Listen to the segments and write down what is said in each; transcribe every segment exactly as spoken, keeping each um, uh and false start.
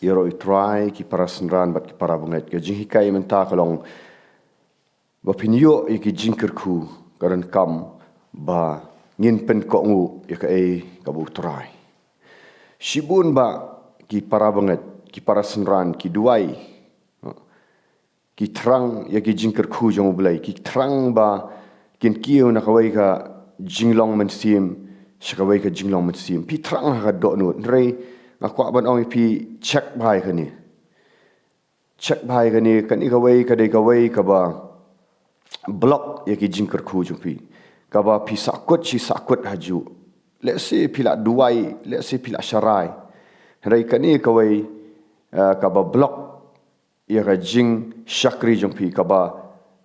Ïaroh ïa u Trai, ki para synran bad ki para bangeit, ka jinghikai mynta ka long ba phin ïoh ïa ki jingkyrkhu, ka donkam ba ngin pynkohnguh ïa kaei kaba u Trai. Shibun ba ki para bangeit, ki para synran, ki duwai, ki thrang ïa ki jingkyrkhu jong u Blei, ki thrang ba kin kiew na kawei ka jinglong mynsiem sha kawei ka jinglong mynsiem. Phi thrang ha ka dohnud, hynrei nga kwah ban ong ïa phi, check bha ïa kane. Check bha ïa kane, kane kawei ka dei kawei kaba block ïa ki jingkyrkhu jong phi, kaba phi sahkut shi sahkut hajuh. Lehse phi la duwai, lehse phi la sharai, hynrei kane kawei, eh, kaba block ïa ka jingshakri jong phi, kaba,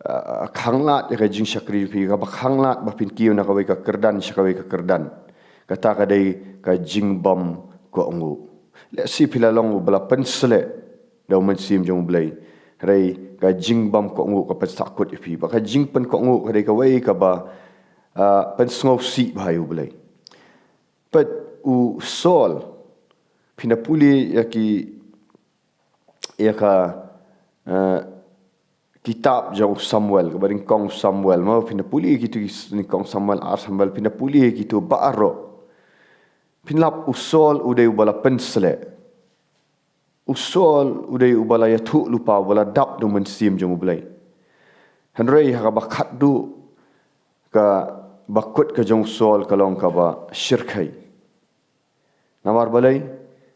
eh, khanglad ïa ka jingshakri jong phi, kaba khanglad ba phin kiew na kawei ka kyrdan sha kawei ka kyrdan. Kata ka dei ka jingbymkohnguh. Lehse phi la long uba la pynsleh da u Mynsiem jong u Blei, hynrei ka jingbymkohnguh ka pynsahkut ïa phi. Bad ka jingpynkohnguh ka dei kawei kaba, ah, pynsngewsih bha ïa u Blei. Peit u Saul, phin da pule ïa ki, ïa ka, eh, kitab jong u Samuel, kaba nyngkong u Samuel, mo, phin da pule ïa kitu ki s-, nyngkong Samuel, ar Samuel, phin da pule ïa kitu baroh. Phin lap u Saul u dei uba la pynsleh. U Saul u dei uba la ïathuhlypa, uba la dap da u Mynsiem jong u Blei. Hynrei ha kaba khatduh, kaba kut ka jong u Saul ka long kaba shyrkhei. Namar balei?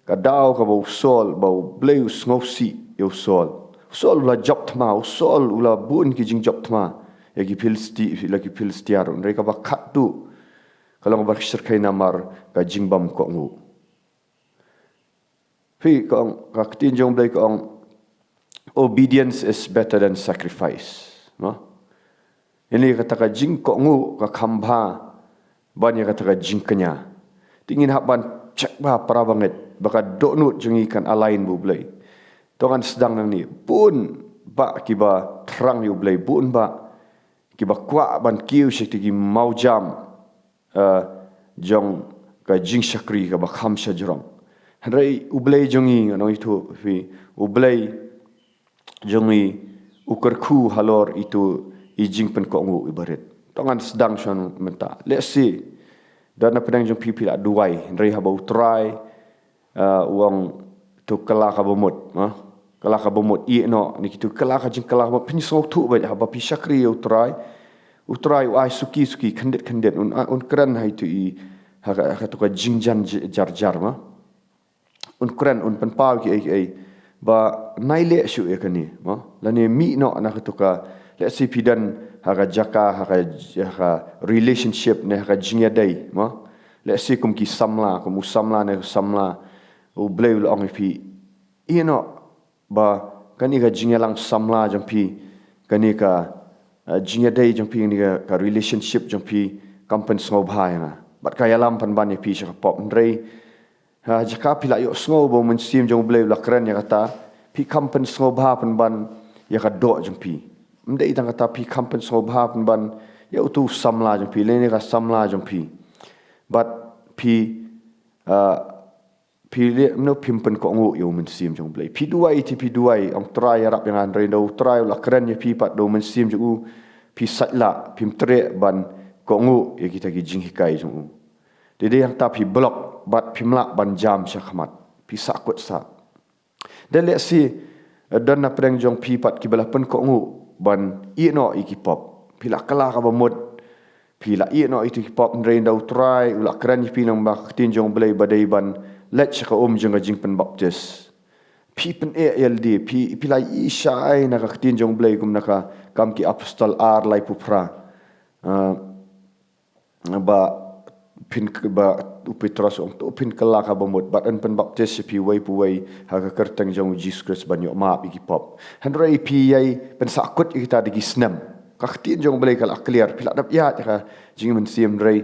Ka daw kaba u Saul, ba u Blei u sngewsih ïa u Saul. U Saul u la jop thma, u Saul u la bun ki jingjop thma ïa ki Philisti, la ki Philistia ruh. Hynrei kaba khatduh ka long kaba shyrkhei namar ka jingbymkohnguh. Phi, ka ong, ka ktien jong u Blei ka ong, "Obedience is better than sacrifice." Mo? Ïa kata ka jingkohnguh ka kham bha ban ïa kata ka jingkñia. Te ngin hap ban check bha para bangeit ba ka dohnud jong ngi kan align bad u Blei. To ngan sdang nangne, bun bah kiba thrang ïa u Blei, bun bah kiba kwah ban kiew sha kita ki mawjam, eh, jong ka jingshakri kaba kham shajrong. Hynrei u Blei jong ngi, ngan ong ïa u, phi, u Blei jong ngi u kyrkhu halor itu i jingpynkohnguh iba rit. To ngan sdang shuwa mynta. Lehse don na pdeng jong phi, phi la duwai, hynrei haba u Trai, ah, u ong, to kylla kaba mut, ha? Kylla kaba mut, ïeh noh na kitu, kylla ka jingkylla kaba mut. Phin sngewthuh beit, haba phi shakri ïa u Trai, u Trai u ai suki suki, khyndiat khyndiat, un, un kren ha itu i, ha ka, ha katu ka jingjan j-, jar jar, mo. Un kren, un pynpaw kiei kiei. Ba nai leh shuh ïa kane, mo. Lane mih noh na katu ka, lehse phi don ha ka jaka, ha ka j-, ha ka relationship ne ha ka jingïadei, mo. Lehse kum ki samla, kum u samla ne u samla, u Blei u la ong ïa phi, ïeh noh, ba kane ka jingïalang samla jong phi, kane ka, eh, jingïadei jong phi, kane ka, ka relationship jong phi, kam pynsngewbha ïa nga. Bad ka ïalam pynban ïa phi sha ka pop. Hynrei ha jaka phi la ïohsngew ba u Mynsiem jong u Blei u la kren ïa kata, phi kam pynsngewbha pynban ïa ka doh jong phi. Ym dei tang kata, phi kam pynsngewbha pynban ïa utu u samla jong phi, lane ka samla jong phi. Bad phi, ah, phi leh kumno, phim pynkohnguh ïa u Mynsiem jong u Blei. Phi duwai, te phi duwai, ong Trai ïarap ïa nga, hynrei ynda u Trai u la kren ïa phi pat da u Mynsiem jong u, phi sait lah, phim treh ban kohnguh ïa kita ki jinghikai jong u. Te dei hangta phi block, bad phim lah ban jam shakhmat. Phi sahkut sah. Te lehse, eh, don na pdeng jong phi pat kiba la pynkohnguh ban ïeh noh ïa ki pop. Phi la kylla kaba mut, phi la ïeh noh ïa ki pop, hynrei ynda u Trai u la kren ïa phi lyngba ka ktien jong u Blei ba dei ban leit sha ka um jong ka jingpynbaptis. Phi pyneh ïalade, phi, phi la ïohi shai na ka ktien jong u Blei kum na ka Kam ki Apostol ar laiphew phra. Ah, ba phin k-, ba u Petros u ong, to phin kylla kaba mut, bad yn pynbaptis ïa phi uwei pa uwei ha ka kyrteng jong u Jisu Khrist ban ïoh map ïa ki pop. Hynrei phi ïai pynsahkut ïa kita da ki snem. Ka ktien jong u Blei ka la clear, phi la dep ïaid ïa ka jingmynsiem, hynrei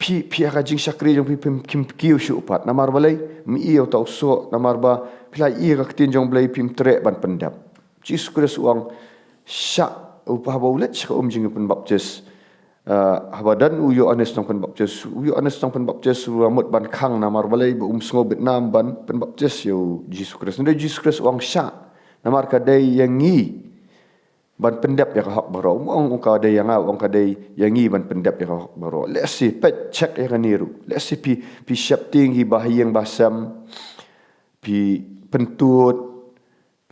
phi, phi ha ka jingshakri jong phi phim, phim kiew shuh pat. Namar balei? Ym ïoh ïa uta u soh, namar ba phi la ïohi ïa ka ktien jong u Blei, phim treh ban pyndep. Jisu Khrist u ong, shah, u, haba u leit sha ka um jingpynbaptis, Ah, haba don u Ïoannis Nongpynbaptis, u Ïoannis Nongpynbaptis u la mut ban khang namar balei ba um sngew bit nam ban pynbaptis ïa u Jisu Khrist. Hynrei u Jisu Khrist u ong shah, namar ka dei ïa ngi ban pyndep ïa ka hok baroh. Um ong ka dei ïa nga, u ong ka dei ïa ngi ban pyndep ïa ka hok baroh. Lehse peit, check ïa kane ruh. Lehse phi, phi sheptieng hi ba ha ïing ba sem, phi pyntud,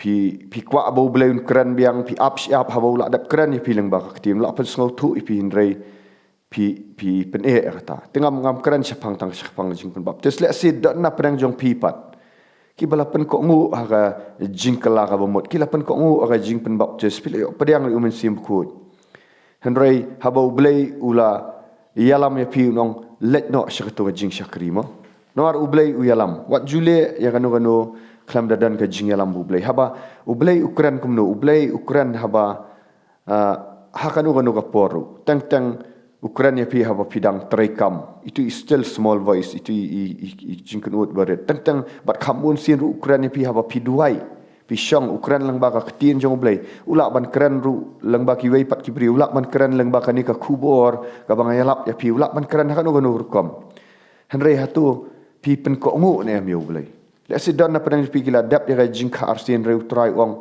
phi, phi kwah ba U Blei un kren biang, phi ap shi ap haba u la dep kren ïa phi lyngba ka ktien, u la pynsngewthuh ïa phi, hynrei phi, phi pyneh ïa kata. Te ngam, ngam kren shaphang tang shaphang jingpynbaptis. Lehse don na pdeng jong phi pat kiba la pynkohnguh ha ka jingkylla kaba mut, ki la pynkohnguh ha ka jingpynbaptis, phi la ïoh pdiang ïa u Mynsiem Bakhuid. Hynrei haba U Blei u la ïalam ïa phi, un ong leit noh sha kato ka jingshakri mo. Namar U Blei u ïalam. Wat ju leh ïa kano kano khlem da don ka jingïalam U Blei. Haba U Blei u kren kumno, U Blei u kren haba, ah, ha kano kano ka por ruh. Teng teng u kren ïa phi haba phi dang trei kam. Itu i still small voice, itu i, i, i, i jingkynnoh barit. Teng teng bad kham bun sien ruh u kren ïa phi haba phi duwai. Phi shong, u kren lyngba ka ktien jong U Blei. U lah ban kren ruh lyngba kiwei pat ki briew, u lah ban kren lyngba kane ka khubor kaba nga ïalap ïa phi, u lah ban kren ha kano kano rukom. Hynrei hato phi pynkohnguh ne em ïa U Blei? Lehse don na pdeng jong phi ki la dep ïa ka jingkha arsien, hynrei U Trai u ong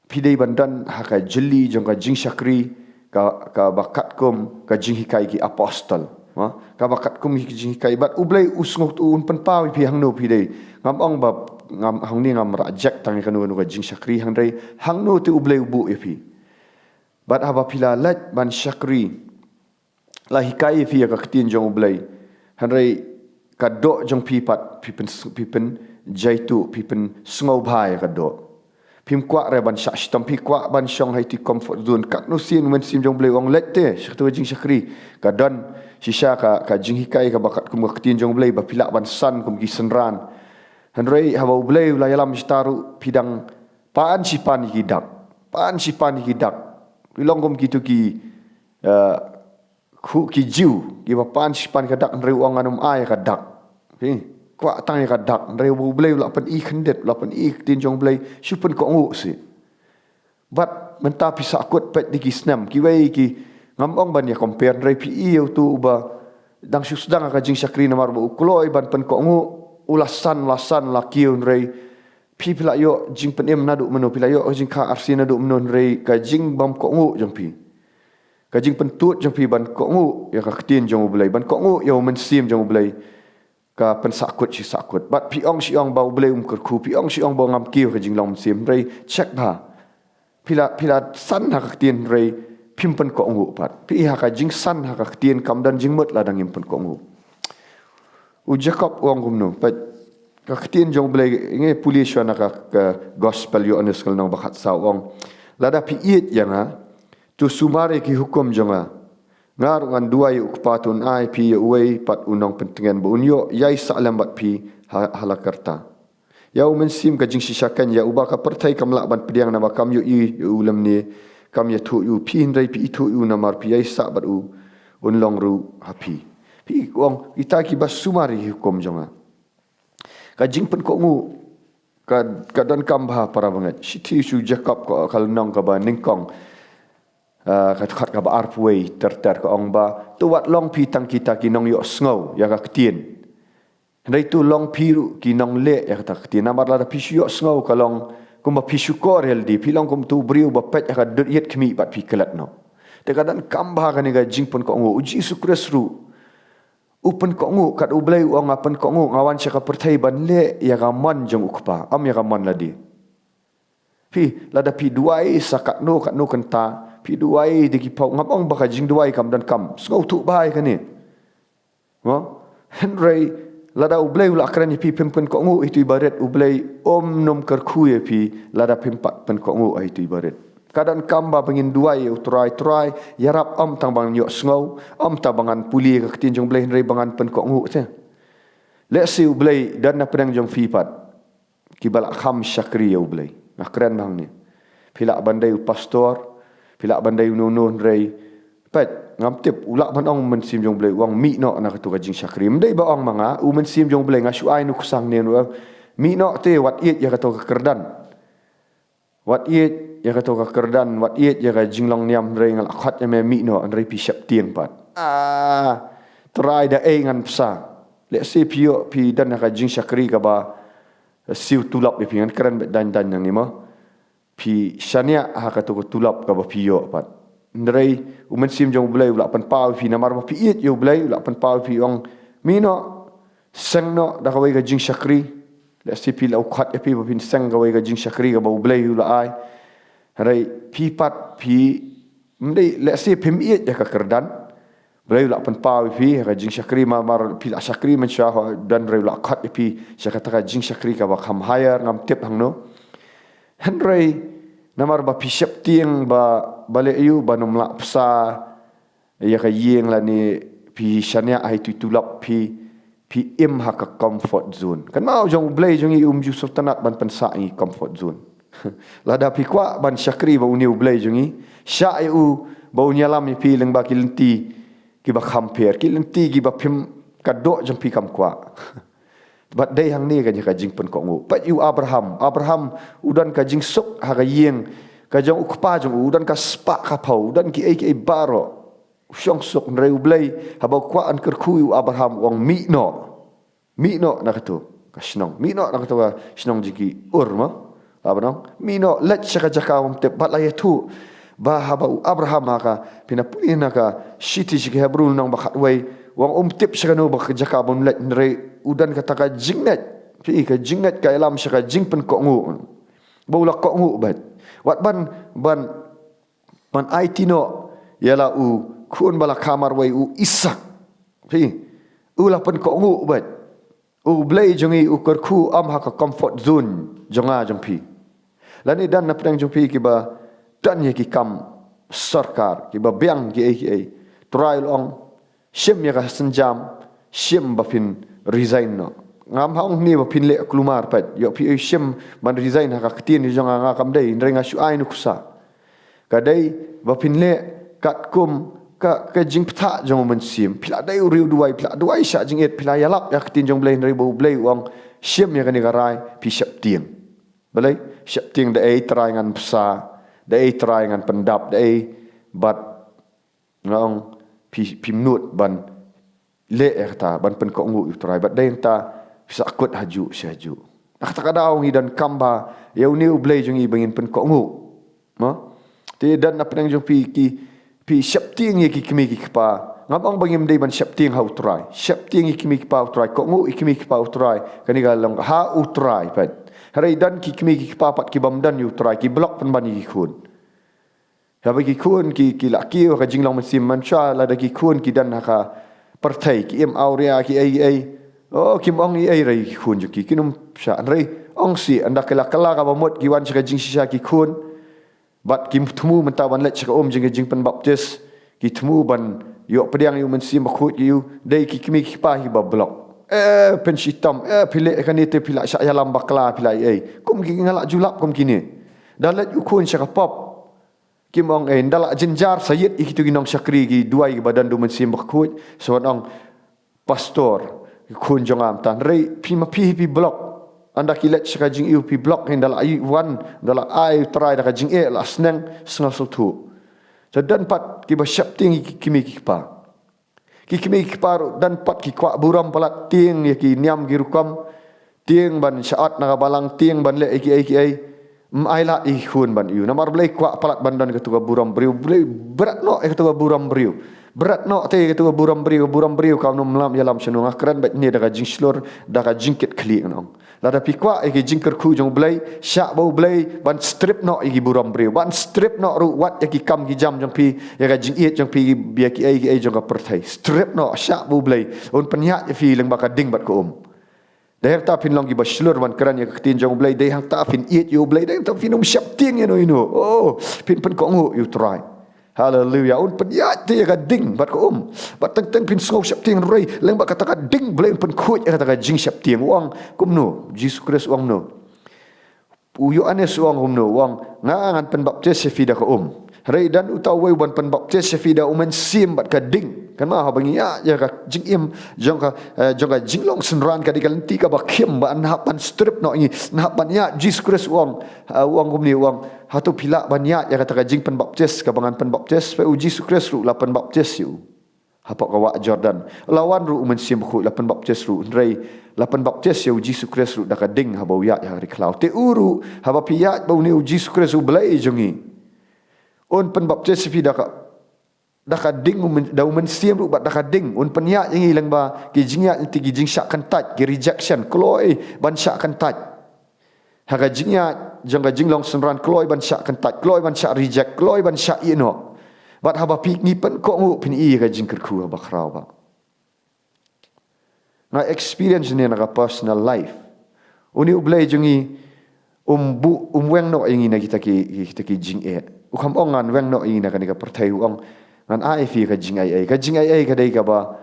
phi dei ban don ha ka jylli jong ka jingshakri, ka, kaba katkum ka jinghikai ki apostol. Ha? Kaba katkum ki jinghikai, bad U Blei u sngewthuh, un pynpaw ïa phi hangno phi dei. Ngam ong ba, ngam, hangne ngam rah jek tang ïa kano kano ka jingshakri, hynrei hangno te U Blei u buh ïa phi. Bad haba phi la leit ban shakri, la hikai ïa phi ïa ka ktien jong U Blei, hynrei ka doh jong phi pat phi pyn, phi pynjaituh, phi pynsngewbha ïa ka doh. Phim kwah re ban shah shitom, phi kwah ban shong ha itu i comfort zone. Katno sien u Mynsiem jong U Blei u ong leit te sha kato ka jingshakri. Ka don shisha ka, ka jinghikai kaba katkum ka ktien jong U Blei ba phi lah ban san kum ki synran. Hynrei haba U Blei u la ïalam shata ruh phi dang pan shi pan ïa ki dak. Pan shi pan ïa ki dak. Phi long kum kito ki, eh, khuh ki Jiw kiba pan shi pan ka dak, hynrei u ong ngan ym ai ka dak. Phi kwah tang ïa ka dak, hynrei U Blei u la pyni khyndiat, u la pyni ktien jong U Blei, shu pynkohnguh seh. Bad mynta phi sahkut, peit da ki snem, kiwei ki, ngam ong ban ïa compare, hynrei phi i ïa uto uba dang shu sdang ha ka jingshakri namar ba u kloi ban pynkohnguh, u la san, u la san, u la kiew, hynrei phi, phi la ïoh jingpynim naduh mynno, phi la ïoh jingkha arsien naduh mynno, hynrei ka jingbym kohnguh jong phi, ka jingpyntud jong phi ban kohnguh ïa ka ktien jong U Blei, ban kohnguh ïa u Mynsiem jong U Blei, ka pynsahkut shi sahkut. Bad phi ong shi ong ba U Blei um kyrkhu, phi ong shi ong ba ngam kiew ha ka jinglong mynsiem, hynrei check bha. Phi la, phi la san ha ka ktien, hynrei phim pynkohnguh pat. Phi i ha ka jingsan ha ka ktien, kam don jingmut lada ngim pynkohnguh. U Jakob u ong kumno? Peit ka ktien jong U Blei, ngi pule shwa na ka, ka Gospel Ïoannis ka lynnong ba khatsaw, u ong, lada phi ïeit ïa nga, to sumar ïa ki hukum jong nga. Nga ruh ngan duwai ïa u Kpa, to un ai ïa phi ïa uwei pat u nongpyntngen ba un ïoh ïaisah lem bad phi ha, ha la karta. Ïa u Mynsiem ka jingshisha keiñ, ïa uba ka pyrthei kam lah ban pdiang namar kam ïohi ïa u lymne kam ïathuh ïa u. Phi hynrei phi ithuh ïa u namar phi ïaisah bad u, un long ruh ha phi. Phi, u ong, kita kiba sumar ïa ki hukum jong nga. Ka jingpynkohnguh ka, ka donkam bha, para bangeit. Shithi sha u Jakob ka, ka lynnong kaba nyngkong, ah, ka dkhot kaba arphew wei ter ter, ka ong ba, to wat long phi tang kita ki nongïohsngew ïa ka ktien, hynrei to long phi ruh ki nongleh ïa kata ka ktien. Namar lada phi shu ïohsngew, ka long kumba phi shu kor ïa lade, phi long kum uto u briew ba peit ha ka dud ïit khmih bad phi klet noh. Te ka donkam bha kane ka jingpynkohnguh. U Jisu Khrist ruh u pynkohnguh, kat U Blei u ong, nga pynkohnguh, nga wan sha ka pyrthei ban leh ïa ka mon jong u Kpa, ym ïa ka mon lade. Phi, lada phi duwai sa katno katno kynta, phi duwai da ki phew, ngam ong ba ka jingduwai kam donkam, sngewthuh bha ïa kane. Mo? Hynrei lada U Blei u la kren ïa phi phim pynkohnguh ha itu i barit, U Blei um nym kyrkhu ïa phi lada phim pat pynkohnguh ha itu i barit. Ka donkam ba ngin duwai ïa U Trai, Trai, ïarap ym tang ba ngan ïohsngew, ym tang ba ngan pule ka ktien jong U Blei, hynrei ba ngan pynkohnguh te. Lehse U Blei don na pdeng jong phi pat kiba la kham shakri ïa U Blei. Nga kren ba hangne. Phi lah ban dei u pastor, phi lah ban dei uno uno, hynrei peit, ngam tip, u lah ban ong u Mynsiem jong U Blei u ong mih noh na kato ka jingshakri. Ym dei ba ong ma nga, u Mynsiem jong U Blei, nga shu ai nuksa hangne, u ong mih noh te, wat ïeit ïa kato ka kyrdan. Wat ïeit ïa kato ka kyrdan, wat ïeit ïa ka jinglong niam, hynrei nga la khot ïa me, mih noh, hynrei phi sheptieng pat. Ah, Trai, da ei ngan bsa? Lehse phi ïoh, phi don ha ka jingshakri kaba siew tulop ïa phi, ngan kren beit dang dang nangne mo. Phi shaniah ha kato ka tulop kaba phi ïoh pat. Hynrei u Mynsiem jong U Blei u la pynpaw ïa phi, namar ba phi ïeit ïa U Blei, u la pynpaw ïa phi, ong, mih noh, seng noh da kawei ka jingshakri. Lehse phi la, u khot ïa phi ba phin seng kawei ka jingshakri kaba U Blei u la ai. Hynrei phi pat phi, ym dei, lehse phim ïeit ïa ka kyrdan. U Blei u la pynpaw ïa phi ha ka jingshakri, namar phi la shakri mynshuwa, don hynrei u la khot ïa phi sha kata ka jingshakri kaba kham higher, ngam tip hangno. Hynrei namar ba phi sheptieng ba, balei, ïa u ban ym lah bsa ïa ka ïing lane phi shaniah ha itu i tulop, phi, phi im ha ka comfort zone. Kynmaw, jong U Blei jong ngi um ju sngewtynnat ban pynsah ïa ngi comfort zone. Lada phi kwah ban shakri bad une U Blei jong ngi, shah ïa u ba un ïalam ïa phi lyngba ki lynti kiba kham pher, ki lynti kiba phim, ka doh jong phi kam kwah. Bad dei hangne ka, ka jingpynkohnguh. Peit ïa u Abraham. Abraham u don ka jingsuk ha ka ïing ka jong u kpa jong u, u don ka spah ka phew, u don kiei kiei baroh. U shong suk, hynrei U Blei haba u kwah ban kyrkhu ïa u Abraham, u ong, mih noh. Mih noh na kato ka shnong. Mih noh na kato ka shnong jong ki Ur mo. Haba u ong, mih noh, leit sha ka jaka bym tip. Bad la ïathuh ba haba u Abraham, ha ka, phin pule na ka shithi sha ki Hebru lynnong ba khatwei, u ong um tip sha kano ba ka jaka ban leit, hynrei u don kata ka jingngeit. Phi, ka jingngeit ka ïalam sha ka jingpynkohnguh. Ba u la kohnguh beit. Wat ban, ban, ban aiti noh ïa la u khun ba la kha marwei, u Isaak. Phi, u la pynkohnguh beit. U Blei jong ngi u kyrkhu ym ha ka comfort zone jong nga jong phi. Lane don na pdeng jong phi kiba don ïa ki kam sorkar, kiba biang kiei kiei. Trai u la ong, shim ïa ka sienjam, shim ba phin resign noh. Ngam ong hangne ba phin leh kulmar pat. Ïoh phi, ïoh shim ban resign ha ka ktien jong nga, nga kam dei, hynrei nga shu ai nuksa. Ka dei ba phin leh katkum ka, ka jingpyntha jong u Mynsiem. Phi la dei u riewduwai, phi la duwai shah jingit, phi la ïalap ïa ka ktien jong U Blei, hynrei ba U Blei u ong, shim ïa kane ka rai, phi sheptieng. Balei? Sheptieng, da ei Trai ngan bsa, da ei Trai ngan pyndap, da ei, bad nga ong phi, phim nud ban leh ïa kata, ban pynkohnguh ïa u Trai. Bad dei hangta phi sahkut hajuh shi hajuh. Na kata ka daw ngi donkam ba ïa une U Blei jong ngi ba ngin pynkohnguh. Mo? Te don na pdeng jong phi ki, phi sheptieng ïa ki kmie ki kpa. Ngam ong ba ngim dei ban sheptieng ha u Trai. Sheptieng ïa ki kmie ki kpa u Trai, kohnguh ïa ki kmie ki kpa u Trai. Kane ka long ha u Trai pat. Hynrei don ki kmie ki kpa pat kibym don ïa u Trai, ki block pynban ïa ki khun. Haba ki khun ki, ki la kiew ha ka jinglong mynsiem, mynshuwa lada ki khun ki don ha ka pyrthei, ki im awria, kiei kiei, oh, kim ong ei ei ruh ïa ki khun jong ki, kin ym shah. Hynrei ong sih, ynda ki la kylla kaba mut, ki wan sha ka jingshisha ki khun, bad kim thmu mynta ban leit sha ka um jong ka jingpynbaptis, ki thmu ban ïoh pdiang ïa u Mynsiem Bakhuid, ïa u, dei ki kmie ki kpa kiba block. Eh, pynshitom, eh, phi leh kane te phi la shah ïalam bakla, phi la ei ei. Kum ki, nga la ju lap kum kine. Da leit u khun sha ka pop, kim ong ei, ynda la jynjar sa ïit ïa kito ki nongshakri, ki duwai kiba don da u Mynsiem Bakhuid, sa wan ong, pastor, ki khun jong nga mynta. Hynrei phi ma phi hi phi block. Ynda ki leit sha ka jingïoh phi block, ynda la ïoh wan, ynda la ai u Trai da ka jingeh, la sneng, sngew sngewthuh. Te don pat kiba sheptieng ïa ki kmie ki kpa. Ki kmie ki kpa ruh don pat ki kwah burom palat, tieng ïa ki niam ki rukom, tieng ban shah ot na ka balang, tieng ban leh ïa kiei kiei. Ym ailad ïa ki khun ban ïoh. Namar balei? Kwah palat ban don kato ka burom briew. Balei? Bret noh ïa kato ka burom briew. Bret noh te ïa kato ka burom briew, ka burom briew kam nym lam ïalam shano. Nga kren beit ne da ka jingshlur, da ka jingkitkhlieh, ngan ong. Lada phi kwah ïa ki jingkyrkhu jong U Blei, shah ba U Blei ban strip noh ïa ki burom briew, ban strip noh ruh wat ïa ki kam ki jam jong phi, ïa ka jingïeit jong phi, ïa kiei kiei jong ka pyrthei. Strip noh, shah ba U Blei un pynïaid ïa phi lyngba ka ding bad ka um. Dei hangta phin long kiba shlur ban kren ïa ka ktien jong U Blei, dei hangta phin ïeit ïa U Blei, dei hangta phin ym sheptieng ïano ïano. Oh, phin pynkohnguh ïa u Trai. Haleluia. Un pynïaid te ïa ka ding bad ka um. Bad teng teng phin sngew sheptieng ruh, lyngba kata ka ding U Blei un pynkhuid ïa kata ka jingsheptieng. U ong kumno? U Jisu Khrist u ong kumno? U Ïoannis u ong kumno? U ong, nga ngan pynbaptis ïa phi da ka um. Hynrei don uta uwei uban pynbaptis ïa phi da u Mynsiem bad ka ding. Kynmaw, haba ngi ïa, ïa ka jingim jong ka, eh, jong ka jinglong synran, ka dei ka lynti kaba khim, ba yn hap ban strip noh ïa ngi, yn hap ban ïa, Jisu Khrist u ong, eh, u ong kumne, u ong, hato phi lah ban ïa, ïa kata ka jingpynbaptis kaba ngan pynbaptis? Peit, u Jisu Khrist ruh u la pynbaptis ïa u hapoh ka wah Jordan. La wan ruh u Mynsiem Bakhuid, la pynbaptis ruh, hynrei la pynbaptis ïa u Jisu Khrist ruh da ka ding haba u ïaid ha ri khlaw. Te u ruh, haba phi ïaid ba une u Jisu Khrist u Blei jong ngi, un pynbaptis ïa phi da ka, da ka ding, u myn-, da u Mynsiem ruh bad da ka ding. Un pynïaid ïa ngi lyngba ki jingïaid lynti, ki jingshah kyntait, ki rejection, kloi ban shah kyntait. Ha ka jingïaid jong ka jinglong synran, kloi ban shah kyntait, kloi ban shah reject, kloi ban shah ïehnoh. Bad haba phi, ngi pynkohnguh, phin ïohi ïa ka jingkyrkhu haba khraw bha. Nga experience ne na ka personal life. Une u Blei jong ngi um buh, um weng noh ïa ngi na kita ki, kita ki jingeh. U kham ong ngan weng noh ïa ngi na kane ka pyrthei, u ong ngan ai ïa phi ka jingaiei. Ka jingaiei ka dei kaba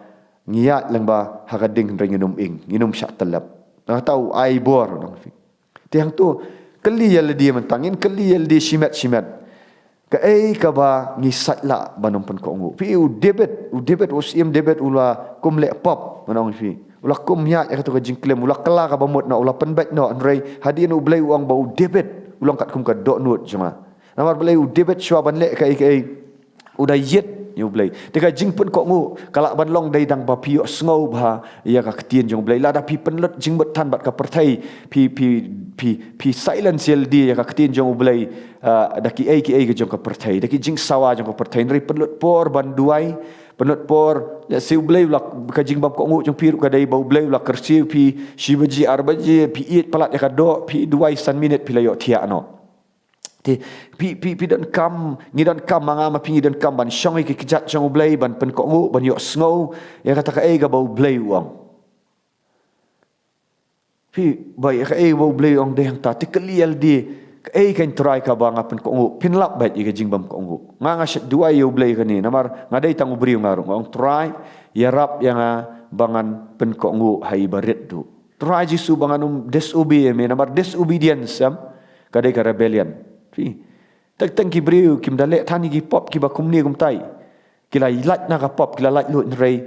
ngi ïaid lyngba ha ka ding hynrei ngin ym ing, ngin ym shah tyllep. Nangta u ai bor, u ong phi. Te hangto, kylli ïa lade mynta, ngin kylli ïa lade shimet shimet. Kaei kaba ngi sait lah ban ym pynkohnguh? Phi, u David, u David, u Syiem David u la kum leh pop, ngan ong ïa phi. U la kum ïaid ïa kato ka jingklim, u la kylla kaba mut noh, u la pynbeit noh, hynrei hadien u Blei u ong ba u David u long katkum ka dohnud jong nga. Namar balei? U David shuwa ban leh kaei kaei, u da ïit ïa u Blei. Te ka jingpynkohnguh ka lah ban long dei tang ba phi ïohsngew bha ïa ka ktien jong u Blei. Lada phi pynlut jingmut than bad ka pyrthei, phi, phi, phi, phi silence ïa lade ïa ka ktien jong u Blei, ah, da kiei kiei ka jong ka pyrthei, da ki jingsawa jong ka pyrthei. Hynrei pynlut por ban duwai, pynlut por, lehse u Blei u la, ka jingbymkohnguh jong phi ruh ka dei ba u Blei u la kyrsiew ïa phi shi baje, ar baje, phi ïeit palat ïa ka doh, phi duwai san minit phi la ïohthiah noh. Te phi, phi, phi donkam, ngi donkam, ma nga ma phi ngi donkam ban shong ïa ki kjat jong u Blei, ban pynkohnguh, ban ïohsngew ïa kata kaei kaba u Blei u ong. Phi, ba ïa kaei ba u Blei u ong dei hangta, te kylli ïa lade, kaei kane Trai kaba nga pynkohnguh? Phin lap beit ïa ka jingbymkohnguh. Nga, nga shait duwai ïa u Blei kane, namar nga dei tang u briew nga ruh. Nga ong, Trai, ïarap ïa nga ba ngan pynkohnguh ha i barit duh. Trai Jisu, ba ngan ym disobey ïa me, namar disobedience, em, ka dei ka rebellion. Phi, teng teng ki briew kim da leh than ïa ki pop kiba kumne kumtai. Ki la lait na ka pop, ki la lait lut, hynrei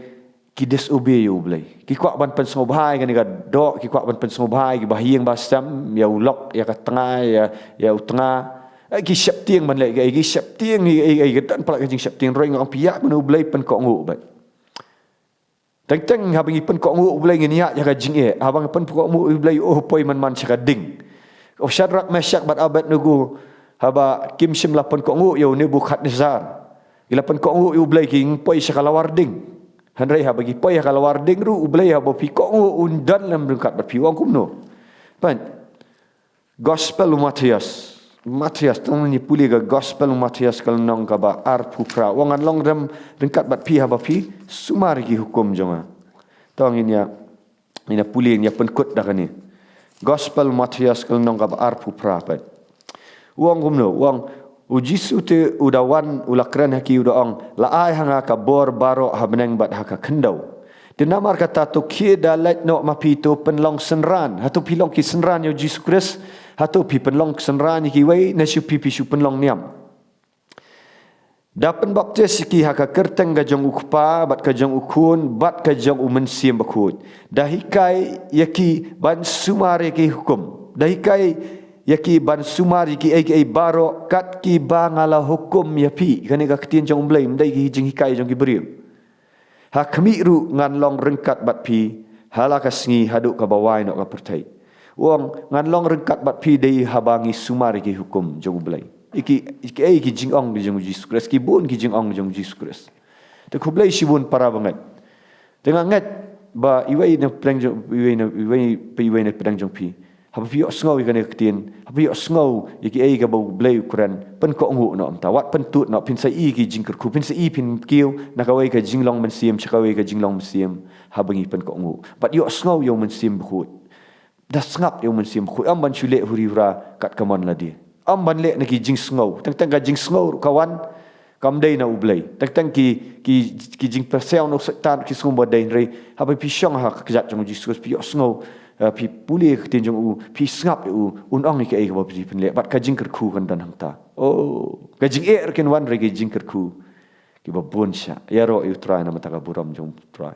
ki disobey ïa u Blei. Ki kwah ban pynsngewbha ïa kane ka doh, ki kwah ban pynsngewbha ïa kiba ha ïing ba sem, ïa u lok, ïa ka tnga, ïa, ïa u tnga. Eh, ki sheptieng ban leh, eh, ki sheptieng, eh, eh, eh, ka don palat ka jingsheptieng, hynrei nga ong phi, ïa, ban u Blei pynkohnguh beit. Teng teng haba ngi pynkohnguh u Blei ngin ïaid ïa ka jingeh. Haba ngi pynkohnguh u Blei, oh, poi man man sha ka ding. Oh, Shadrak, Meshak bad Abednego, haba kim shym la pynkohnguh ïa u Nebukhadnessar, ki la pynkohnguh ïa u Blei, ki poi sha ka lawar ding. Hynrei haba ki poi ha ka lawar ding ruh, u Blei haba phi kohnguh un don lem ryngkat bad phi. U ong kumno? Peit. Gospel u Mathaios. Mathaios, tang ngi pule ka Gospel u Mathaios ka lynnong kaba arphew phra. U ong, ngan long rem ryngkat bad phi haba phi sumar ïa ki hukum jong nga. To ngin ïa, ngin ïa pule, ngin ïa pynkut da kane. Gospel u Mathaios ka lynnong kaba arphew phra, peit. U ong kumno? U ong, u Jisu te u da wan, u la kren ha ki, u da ong, la ai ha nga ka bor baroh ha bneng bad ha ka khyndew. Te namar kata to khie da leit noh ma phi, to pynlong synran. Hato phi long ki synran ïa u Jisu Khrist? Hato phi pynlong synran ïa kiwei, ne shu phi, phi shu pynlong niam? Da pynbaptis ïa ki ha ka kyrteng ka jong u Kpa bad ka jong u Khun bad ka jong u Mynsiem Bakhuid. Da hikai ïa ki ban sumar ïa ki hukum. Da hikai ïa ki ban sumar ïa kiei kiei baroh kat kiba nga la hukum ïa phi. Kane ka ktien jong u Blei, ym dei ki jinghikai jong ki briew. Ha khmih ruh ngan long ryngkat bad phi ha la ka sngi haduh kaba wai noh ka pyrthei. U ong, ngan long ryngkat bad phi dei haba ngi sumar ïa ki hukum jong u Blei. Ïa ki, ïa ki, eh, ïa ki jingong jong u Jisu Khrist, ki bun ki jingong jong u Jisu Khrist. Te khublei shibun para bangeit. Te nga ngeit ba iwei na pdeng jong, iwei na, iwei, pa iwei na pdeng jong phi, haba phi ïohsngew ïa kane ka ktien, haba phi ïohsngew ïa kiei kaba u Blei u kren, pynkohnguh noh mynta, wat pyntut noh, phin sa ïohi ïa ki jingkyrkhu, phin sa ïohi, phin kiew na kawei ka jinglong mynsiem sha kawei ka jinglong mynsiem haba ngi pynkohnguh. Bad ïohsngew ïa u Mynsiem Bakhuid. Da sngap ïa u Mynsiem Bakhuid, ym ban shu leh huri hura kat ka mon lade. Ym ban leh na ki jingsngew. Teng teng ka jingsngew ruh ka wan, kam dei na u Blei. Teng teng ki, ki, ki jingpyrshang na u Soitan, ki sngew ba dei, hynrei haba phi shong ha ka kjat jong u Jisu Khrist, phi ïohsngew Uh, phi pule ka ktien jong u, phi sngap ïa u, un ong ïa kaei kaba phi pynleh, bad ka jingkyrkhu kan don hangta. Oh, ka jingeh kan wan da ki jingkyrkhu kiba bun sha. Ïaroh ïa u Trai namar ka burom jong u Trai.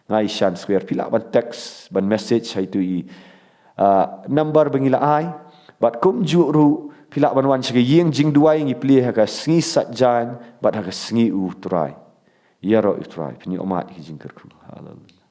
Nga ïashem square, phi lah ban text, ban message ha itu i, uh, number ba ngi la ai. Bad kumjuh ruh, phi lah ban wan sha ka ïing jingduwai ngi plie ha ka sngi Saitjaiñ, bad ha ka sngi u Trai. Ïaroh ïa u Trai, phin ïohmad ïa ki jingkyrkhu. Haleluia.